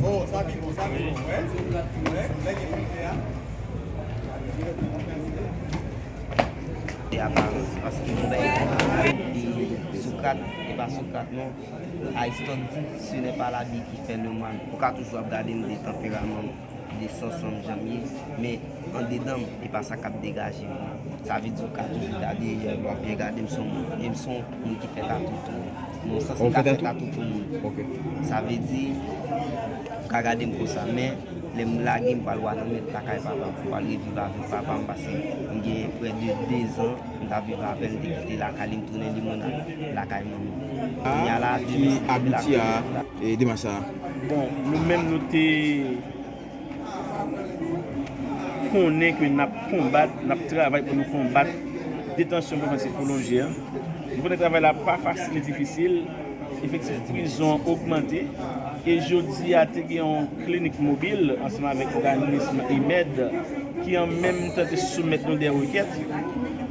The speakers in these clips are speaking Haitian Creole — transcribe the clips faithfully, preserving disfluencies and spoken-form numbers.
Oh, sa ki bon, sa ki bon, wè. Wè, lè gen prizè a. E aparans, paske nou bay e Sokrat, e pa Sokrat non. Aristote di, ce n'est pas l'habit qui fait le moine. Ou ka toujou ap gade m de tanperaman m, de sans m, jan m ye, men andedan m, e pa sa k ap degaje m. Sa vle di ou ka toujou gade, e, w ap byen gade m, se yon moun, e m se yon moun ki fè tatoutou. Non, sanse ka fè tatoutou moun. Sa vle di, ou ka gade m konsa, men lè m lage m pral wa nan mèt lakay papa m, m pral reviv avèk papa m, paske m gen prè de dezan m t ap viv avè l, m te kite lakay li, m tounen Limonad lakay manman m. Kounye a la, ki abouti a, e, demach sa a? Bon, nou menm nou te konnen ke n ap konbat, n ap travay pou nou konbat detansyon prevantif pwolonje a. Nou konnen travay la pa fasil e difisil. Efektif prizon an ogmante. E jodi a, te gen yon klinik mobil ansanm avèk òganis IMED ki an menm tan te soumèt nou de rekèt.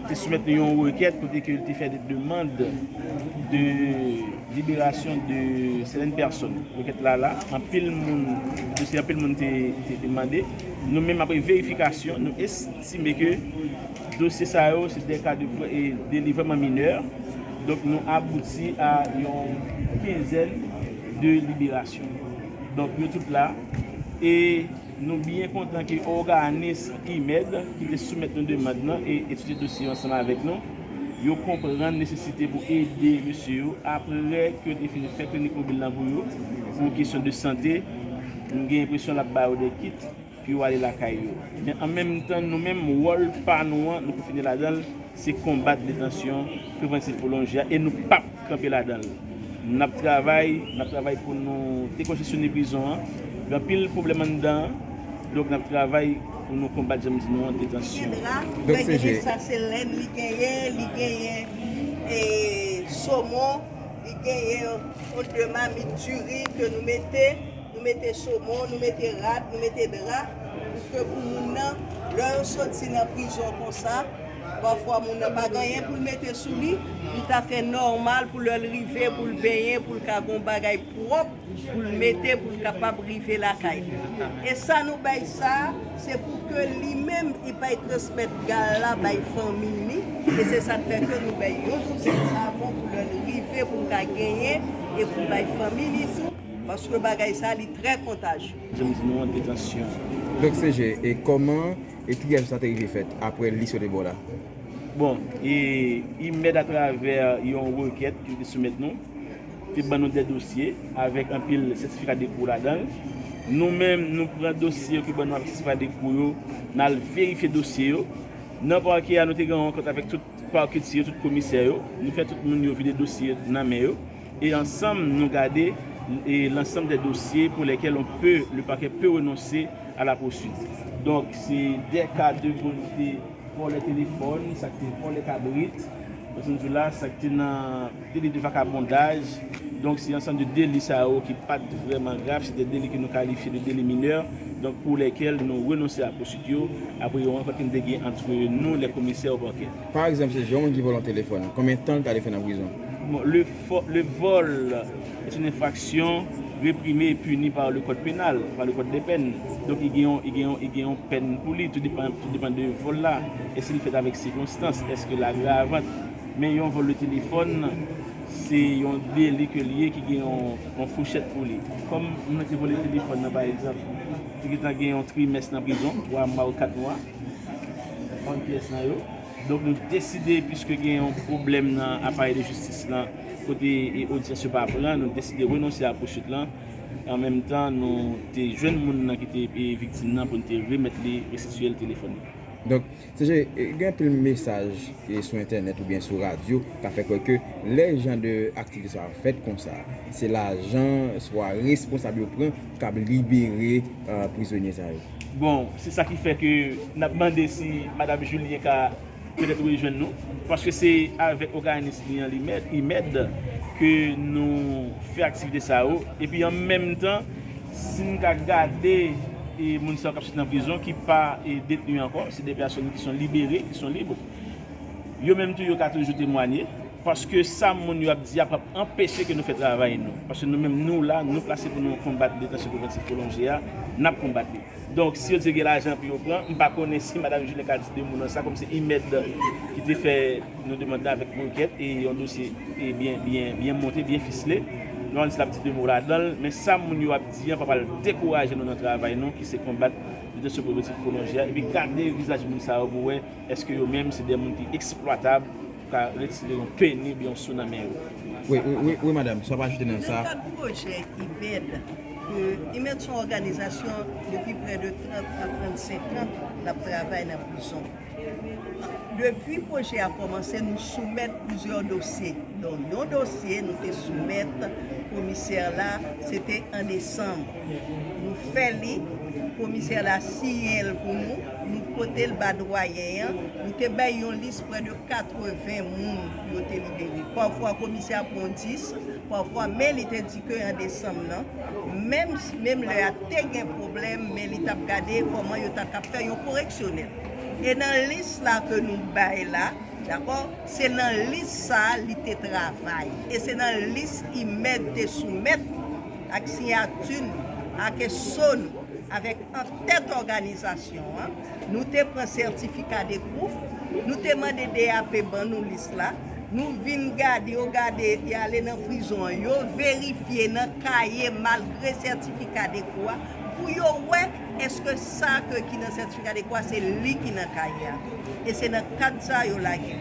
Te soumèt nou yon rekèt kote ke li te fè de demann de liberasyon de sètèn pèsòn. Rekèt la la, anpil moun, dosye anpil moun te, te demande. Nou menm, apre verifikasyon, nou estime ke dosye sa yo se de ka de, e, deli vrèman minè. Donk, nou abouti a yon kenzèn de liberasyon. Donk, yo tout la. E nou byen kontan ke òganis IMED ki te soumèt nou demann nan e etidye dosye yo ansanm avèk nou, yo konprann nesesite pou ede mesye yo apre ke yo te fin fè klinik mobil lan pou yo, pou kesyon de sante. M gen enpresyon l ap ba yo de kit pou yo ale lakay yo. Men an menm tan, nou menm, wòl pa nou an, nou konfine ladan l, se konbat detansyon prevantif pwolonje a e nou p ap kanpe ladan l. N ap travay, n ap travay pou nou dekonjesyone prizon an. Gen anpil pwoblèm anndan an. Donk, n ap travay pou nou konbat, jan m di nou an, detansyon. Donk, se gen sa, se lenn li genyen, li genyen, e, somon, li genyen yon de mamit diri ke nou mete. Nou mete somon, nou mete rad, nou mete dra, pou ke pou moun nan, lè yo soti nan prizon konsa, pafwa moun nan pa gen anyen pou l mete sou li, li ta fè nòmal pou lè l rive, pou l benyen, pou l ka gen yon bagay pwòp, pou l mete, pou l kapab rive lakay li. E sa nou bay sa, se pou ke li menm, li bay transmèt gal la bay fanmi li, e se sa k fè ke nou bay yon dosye savon pou lè l rive, pou l ka genyen, e pou l bay fanmi li tou. Paske bagay sa, li trè kontajye. Jan m di nou an, detansyon. Donk, C G, e kòman e triyaj sa te rive fèt apre lis yo te ba w la? Bon, e, IMED atravè yon rekèt ke yo te soumèt nou, te ban nou de dosye avèk anpil sètifika depo ladan l. Nou menm, nou pran dosye yo ki ban nou avèk sètifika depo yo, n al verifye dosye yo. Nan pakè a, nou te gen yon rankont avèk tout paketye yo, tout komisè yo. Nou fè tout moun yo vide dosye yo nan men yo. E ansanm, nou gade, e, l'ensemble des dossiers pour lesquels on peut, le parquet peut renoncer à la poursuite. Donk, se de ka de moun ki te vòlè telefòn, sa ki te vòlè kabrit, sa m di w la, sa ki te nan deli de vakabondaj. Donk, se ansanm de deli sa yo ki pa t vrèman grav, se de deli ke nou kalifye de deli minè, donk pou lèkèl nou renonse a pousuit yo, apre yon rankont ke n te gen ant nou, lè komisè o pakè. Pa egzanp, se yon moun ki vòlè yon telefòn, konbyen tan l ta dwe fè nan prizon? Bon, le fo-, le vol est une infraction réprimée et punie par le code pénal, par le code des peines. Donk, li gen yon, li gen yon, li gen yon pèn pou li, tou depann, tou depann de vòl la. Èske li fèt avèk sikonstans? Èske l agravant? Men yon vòl de telefòn, se yon deli ke l ye ki gen yon, yon fouchèt pou li. Kòm mwen te vòlè telefòn nan, pa egzanp, te gentan gen yon trimès nan prizon, twa mwa ou kat mwa, bann pyès nan yo. Donk, nou deside, piske gen yon pwoblèm nan aparèy de jistis lan, kote, e, odyans yo pa pran, nou deside renonse a pousuit lan. An menm tan, nou te jwenn moun nan ki te, e, viktim nan pou n te remèt li, restitiye l telefòn li. Donk, C G, e, gen anpil mesaj, e, sou entènèt oubyen sou radyo k ap fè kwè ke lè jan de aktivite sa a fèt konsa, se lajan, swa responsab yo pran, k ap libere, e, prizonye sa yo. Bon, se sa ki fè ke n ap mande si Madanm Julien ka petèt rejwenn nou, paske se avèk òganis li an, li mèt, IMED, ke nou fè aktivite sa yo. Epi an menm tan, si n ka gade, e, moun sa yo k ap soti nan prizon, ki pa, e, detni ankò, se de pèsòn ki son libere, ki son lib. Yo menm tou, yo ka toujou temwanye. Paske sa moun yo ap di a p ap anpeche ke nou fè travay nou. Paske nou menm nou la, nou plase pou nou konbat detansyon prevantif pwolonje a, n ap konbat li. Donk, si yo di yo gen lajan pou yo pran, m pa konnen si madanm Julien ka di de mo nan sa, kòm se Imed ki te fè nou demann nan avèk rekèt e yon dosye e byen, byen, byen monte, byen fisle. Nou ann di l ap di de mo ladan l, men sa moun yo ap di an pa pral dekouraje nou nan travay nou, ki se konbat detansyon prevantif pwolonje a. Epi gade vizaj moun sa yo pou wè èske yo menm se de moun ki eksplwatab, pou ka retire yon peni oubyen yon sou nan men yo. Wi, wi, wi, wi, madanm, sa w pa ajoute nan sa? Nan kad pwojè Imed, ke Imed se yon òganizasyon depi prè de trant a trannsenk an l ap travay nan prizon. Depi pwojè a kòmanse, nou soumèt plizyè dosye. Donk, yon dosye nou te soumèt komisè la, se te an desanm. Nou fè li, komisè la siyen l pou nou, nou pote l ba dwayen an, nou te bay yon lis prè de katreven moun pou yo te libere. Pafwa komisè a pran dis, pafwa, men li te di ke an desanm nan, menm, menm lè a te gen pwoblèm, men li t ap gade kòman yo ta kab fè yon koreksyonèl. E nan lis la ke nou bay la, dakò, se nan lis sa a li te travay. E se nan lis Imed te soumèt ak siyati n, ak eso n, avèk an tèt òganizasyon an. Nou te pran sètifika de kou, nou te mande D A P ban nou lis la, nou vin gade, yo gade, y ale nan prizon an, yo verifye nan kaye malgre sètifika de kou a, pou yo wè èske sa ke ki nan sètifika de kou a se li ki nan kaye a. E se nan kad sa a yo lage.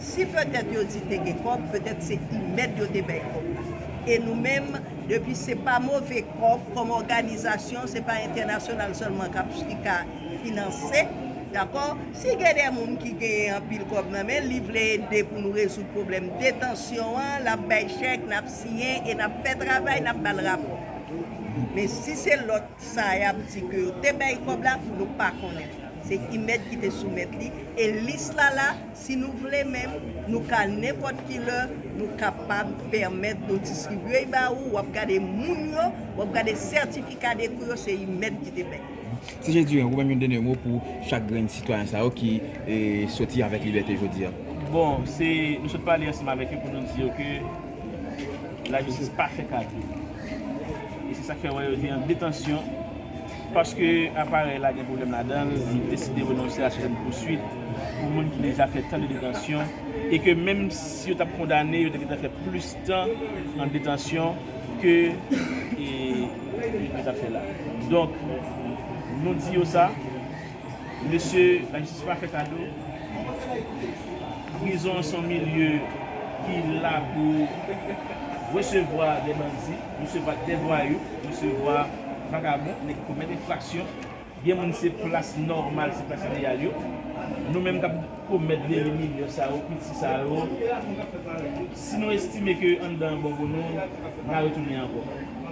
Si petèt yo di te gen kòb, petèt se Imed yo te bay kòb la. E nou menm, depi se pa move kòb, kòm òganizasyon, se pa entènasyonal sèlman k ap, ki ka finanse, dakò? Si gen de moun ki genyen anpil kòb nan men l, li vle ede pou nou rezoud pwoblèm detansyon an, l ap bay chèk, n ap siyen e n ap fè travay, n ap ba l rapò. Men si se lòt sa y ap di ke yo te bay kòb la, nou pa konnen. Se Imed ki te soumèt li. E lis la la, si nou vle menm, nou ka nenpòt ki lè, nou kapab pèmèt nou distribye l ba ou. W ap gade moun yo, w ap gade sètifika de kou yo, se Imed ki te bay. Si Jezi, ou menm yon dènye mo pou chak grenn sitwayen sa yo ki e, soti avèk libète jodi a. Bon, se, nou sot pale ansanm avèk yo pou nou di yo ke lajistis pa fè kado. E se sa k fè wè yo te an detansyon. Paske aparèy la gen pwoblèm ladan l, nou deside renonse a sètèn pouswit pou moun ki deja fè tan de detansyon. E ke menm si yo t ap kondane, yo te gentan fè plis tan an detansyon ke e, yo t ap fè la. Donk, nou di yo sa, mesye, lajistis pa fè kado. Prizon an se yon milye ki la pou resevwa de bandi, resevwa de vwayou, resevwa vagabon, nèg ki komèt enfraksyon. Gen moun se plas nòmal, se plas ideyal yo. Nou menm k ap komèt deli minè sa yo, piti sa yo, si nou estime ke anndan an bon pou nou, n a retounen ankò.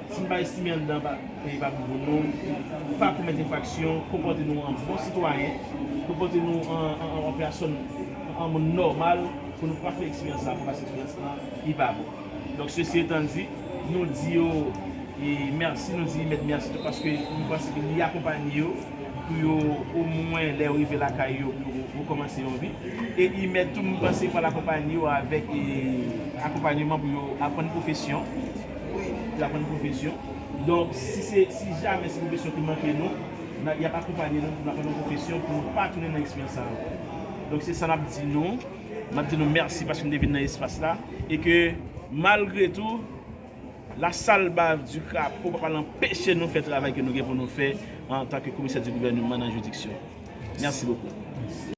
Si n pa estime anndan an pa, e pa bon pou nou, pa komèt enfraksyon, konpòte nou an bon sitwayen, konpòte nou an, an, an, an pèsòn, an moun nòmal, pou nou pa fè eksperyans sa ankò, paske eksperyans lan, li pa bon. Donk, sesi etan di, nou di yo e, mèsi, nou di Imed mèsi tou, paske nou panse ke li akonpanye yo pou yo, omwen, lè yo rive lakay yo, pou yo rekòmanse yon vi. E Imed tou, nou panse pral akonpanye yo avèk e, akonpanyeman pou yo aprann pwofesyon. Pou yo aprann pwofesyon. Donk, si se, si jamè se pwofesyon ki manke nou, n a, y ap akonpanye nou pou nou aprann yon pwofesyon pou nou pa tounen nan eksperyans sa ankò. Donk, se sa n ap di nou. N ap di nou mèsi paske nou te vin nan espas la e ke, malgre tou, la salbave du crapaud pa pral anpeche nou fè travay ke nou gen pou nou fè antanke komisè di gouvènman nan jiridiksyon. Mèsi bokou.